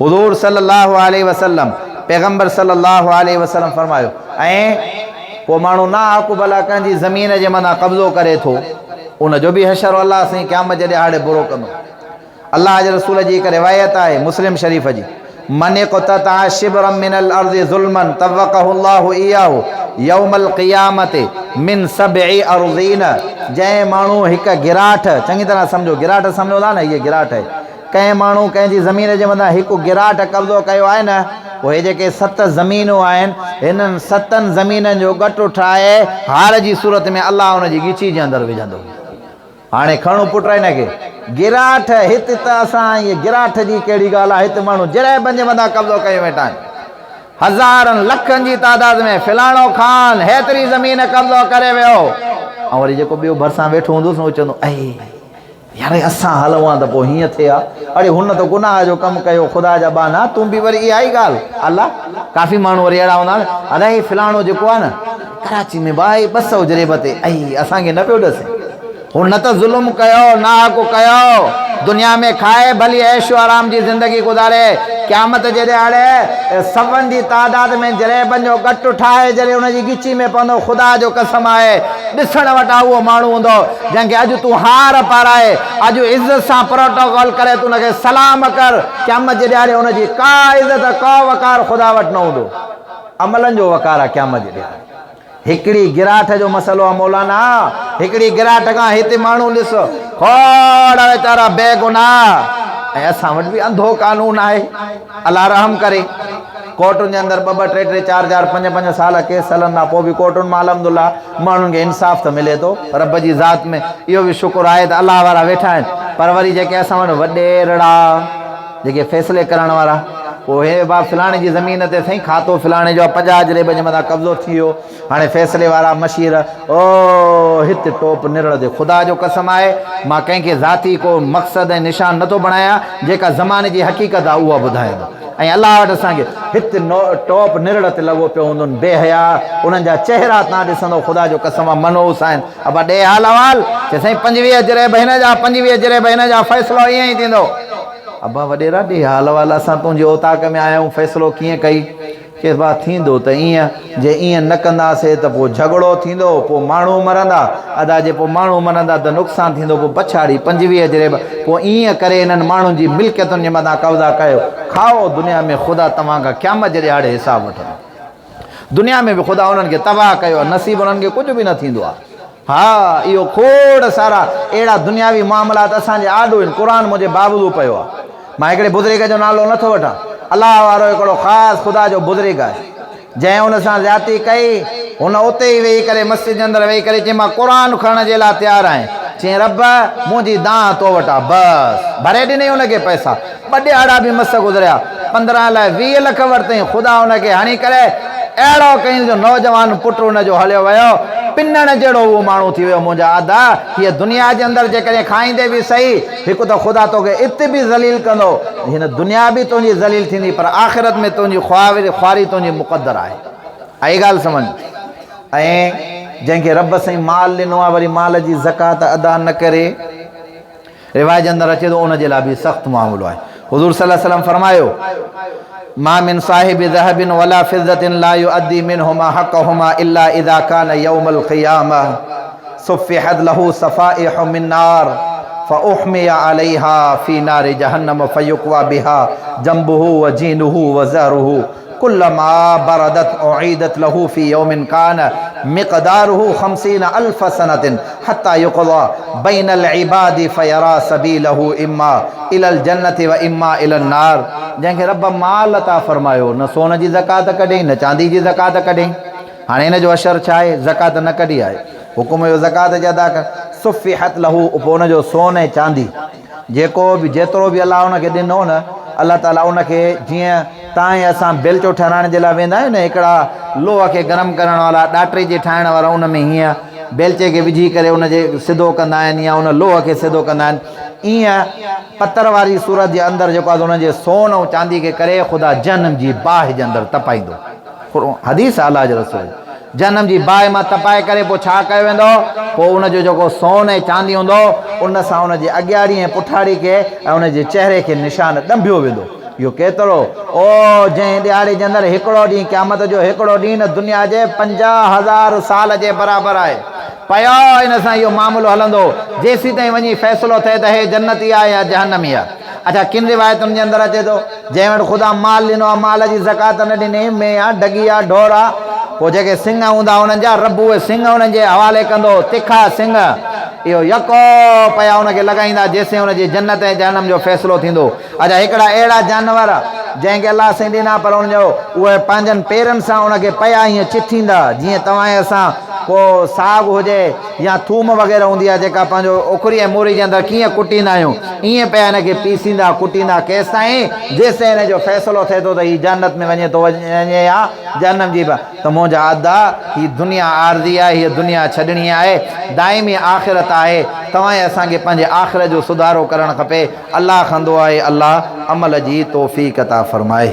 حضور صلي الله عليه وسلم، پيغمبر صلي الله عليه وسلم فرمايو، ۽ ڪو ماڻهو ناحق ڀلا ڪنهن جي زمين جي مٿان قبضو ڪري ٿو، ان جو به حشر الله سائين قيامت جي ڏهاڙي برو ڪندو. الله جي رسول جي هڪ روايت آهي مسلم شريف جي، من اقتطع شبرا من الارض ظلما طوقه الله اياه يوم القيامة من سبع ارضين جنهن ماڻهو هڪ گراٺ، چڱي طرح سمجهو، گراٺ سمجهو ٿا نه، هيء گراٺ آهي، ڪنهن ماڻهو ڪنهن جي زمين جي مٿان هڪ گراٺ قبضو ڪيو آهي نه، پوء هي جيڪي ست زمينون آهن، هنن ستن زمينن جو ڳٽ ٺاهي هار جي صورت ۾ الله ان جي ڳچي جي اندر وجهندو. هاڻي کڻو پٽ هن کي. گراٺ، هت ته اسان هيء گراٺ جي ڪهڙي ڳالهه آهي، هت ماڻهو جريبن جي مٿان قبضو ڪيون ويٺا آهن. هزارن لکن جي تعداد ۾ فلاڻو خان هيتري زمين قبضو ڪري ويو. ۽ وري جيڪو ٻيو ڀرسان ويٺو هوندس نه اهو چوندو اي. يار اسان هلون ها ته پوء هيئن ٿئي ها. اڙي هن ته گناهه جو ڪم ڪيو خدا جا ٻانها تون به وري اها ئي ڳالهه. الله! ڪافي ماڻهو وري اهڙا هوندا آهن ادا هي فلاڻو جيڪو آهي نه ڪراچي ۾ به آهي 200 جريب تي اي اسان کي نه پيو ڏسي. هن ته ظلم ڪيو ناحق ڪيو دنيا ۾ کائي ڀلي عيش و آرام جي زندگي گذاري قيامت جي ڏهاڙي سون جي تعداد ۾ جريبن جو ڳٽ ٺاهي جڏهن ان جي ڳچي ۾ پوندو خدا جو قسم آهي ڏسڻ وٽان اهو ماڻهو هوندو جنهن کي اڄ تون هار پارائي، اڄ عزت سان پروٽوڪول ڪري تون ان کي سلام ڪر، قيامت جي ڏهاڙي ان جي ڪا عزت، ڪو وقار خدا وٽ نه هوندو. عملن جو وقار آهي قيامت جي ڏهاڙي. هڪڙي گراٺ جو مسئلو آهي مولانا، هڪڙي گراٺ کان هتي ماڻهو ڏس کوڙ ويچارا بي گناهه ۽ اسان وٽ به انڌو قانون آهي. الله رحم ڪري. ڪورٽن جي اندر ٻه ٻه ٽي ٽي چار چار پنج پنج سال ڪيس هلندا پوء به ڪورٽن مان الحمدلله ماڻهن کي انصاف ته ملي ٿو رب جي ذات ۾ اهو به شڪر آهي ته الله وارا ويٺا آهن پر وري جيڪي اسان وٽ وڏيرڙا جيڪي فيصلي ڪرڻ وارا پوء هي با فلاڻي جي زمين تي سائين کاتو فلاڻي جو 50 جريب جي مٿان قبضو ٿي ويو هاڻي فيصلي وارا مشير او هت ٽوپ نرڙ تي خدا جو قسم آهي مان ڪنهن کي ذاتي ڪو مقصد ۽ نشان نٿو بڻايان جيڪا زماني جي حقيقت آهي اها ٻڌايان ٿو ۽ الله وٽ اسان کي هت ٽوپ نرڙ تي لڳو پيو هوندن بي حيا انهن جا چهرا تان ڏسندو خدا جو قسم آ منحوس آهن ابا ڏي حال احوال چي سائين 25 جريب هن جا 25 جريب هن جا فيصلو ائين ئي ٿيندو ابا وڏيرا ڏي حال احوال اسان تنهنجي اوطاق ۾ آيا آهيون فيصلو ڪيئن ڪئي چيس ڀاء ٿيندو ته ائين، جي ائين نه ڪنداسي ته پوء جهڳڙو ٿيندو، پوء ماڻهو مرندا، ادا جي پوء ماڻهو مرندا ته نقصان ٿيندو، پوء پڇاڙي 25 جريب، پوء ائين ڪري انهن ماڻهن جي ملڪيتن جي مٿان قبضا ڪيو، کائو دنيا ۾ خدا توهان کان قيامت جي ڏهاڙي حساب وٺندو. دنيا ۾ به خدا انهن کي تباهه ڪيو آهي، نصيب انهن کي ڪجهه به نه ٿيندو آهي. ها اهو کوڙ سارا اهڙا دنياوي معاملات اسان جي آڏو آهن، قرآن منهنجي باوضو پيو آهي. مان هڪڙي بزرگ جو نالو نٿو وٺان، الله وارو هڪڙو خاص خدا جو بزرگ آهي، جنهن ان سان زيادتي ڪئي، هن اتي ئي ويهي ڪري مسجد جي اندر ويهي ڪري چيائين مان قرآن کڻڻ جي لاء تيار آهيان، چيائين رب منهنجي دانهن تو وٽ آهي، بس ڀري ڏنئي ان کي پئسا، ٻه ڏهاڙا به مس گذريا، 15 لاء 20 لک ورتائين، خدا ان کي هڻي ڪري اهڙو ڪيائينس جو نوجوان پٽ ان جو هليو ويو، پنڻ جهڙو اهو ماڻهو ٿي ويو، منهنجا ادا، هيء دنيا جي اندر جيڪڏهن کائيندي به سهي، هڪ ته خدا توکي ات به ذليل ڪندو، هن دنيا به تنهنجي ذليل ٿيندي، پر آخرت ۾ تنهنجي خواري تنهنجي مقدر آهي. آئي ڳالهه سمجهه ۾؟ ۽ جنهن کي رب سائين مال ڏنو آهي، وري مال جي زڪوات ادا نه ڪري. روايت جي اندر اچي ٿو ان جي لاء به سخت معاملو آهي. حضور صلي الله عليه وسلم فرمايو، ما من صاحب ذهب ولا فضة لا يؤدي منهما حقهما الا اذا كان يوم القيامة صفحت له صفائح من نار فاحمي عليها في نار جهنم فيقوى بها جنبه وجينه وزهره كلما بردت اعيدت له في يوم كان مقداره خمسين الف سنة حتي يقضى بين العباد فيرا سبيله اما الي الجنة واما الي النار جنهن کي رب مال عطا فرمايو نه سون جي زڪوات ڪڍيائين نه چاندي جي زڪوات ڪڍيائين هاڻي هن جو اشر ڇا آهي زڪوات نه ڪڍي آهي حڪم هيو زڪوات جي ادا ڪر صفحت له پوء ان جو سون ۽ چاندي جيڪو به جيترو به الله ان کي ڏنو نه الله تعالي ان کي جيئن تان ۽ اسان بيلچو ٺهرائڻ جي لاء ويندا آهيون نه هڪڙا لوهه کي گرم ڪرڻ وارا ڏاٽري جي ٺاهڻ وارا ان ۾ هيئن بيلچي کي وجهي ڪري ان جي سڌو ڪندا آهن يا ان لوهه کي سڌو ڪندا آهن ايئن پتر واري صورت جي اندر جيڪو آهي ان جي سون ۽ چاندي کي ڪري خدا جهنم جي باهه جي اندر تپائيندو حديث آهي الله جي رسول جي جهنم جي باهه مان تپائي ڪري پوء ڇا ڪيو ويندو؟ پوء ان جو جيڪو سون ۽ چاندي هوندو، ان سان ان جي اڳياڙي ۽ پٺاڙي کي ۽ ان جي چهري کي نشان ڏنڀيو ويندو. اهو ڪيترو؟ او جنهن ڏهاڙي جي اندر هڪڙو ڏينهن قيامت جو هڪڙو ڏينهن هن دنيا جي 50,000 سال جي برابر آهي. پيو ان سان اهو معاملو هلندو جيسيتائين وڃي فيصلو ٿئي ته هي جنتي آهي يا جهنمي آهي. اڇا ڪن روايتن جي اندر اچي ٿو جنهن وٽ خدا مال ڏنو آهي مال جي زڪوات نه ڏني مينهن آهي ڍڳي آهي ڍور آهي پوء جيڪي سڱ هوندا انهن جا رب اهي سڱ انهن جي حوالي ڪندو تکا سڱ اهو يڪو پيا ان کي لڳائيندا جيسين ان جي جنت ۽ جهنم جو فيصلو ٿيندو. اڇا هڪڙا اهڙا جانور جنهن کي الله سائين ڏنا پر ان جو اهي پنهنجن پيرن سان ان کي پيا ائين چٿيندا جيئن توهان ۽ اسان ڪو ساڳ هجي يا ٿوم وغيره هوندي آهي جيڪا پنهنجو اکري ۽ موري جي اندر ڪيئن ڪٽيندا آهيون ائين پيا ان کي پيسيندا ڪٽيندا ڪيستائين جيستائين ان جو فيصلو ٿئي ٿو ته هي جنت ۾ وڃي ٿو وڃي يا جهنم جي ته منهنجا ادا هي دنيا عارضي آهي هيء دنيا ڇڏڻي آهي دائمي آخرت آهي توهان ۽ اسان کي پنهنجي آخرت جو سڌارو ڪرڻ کپي الله کان دعا آهي الله عمل جي توفيق عطا فرمائي.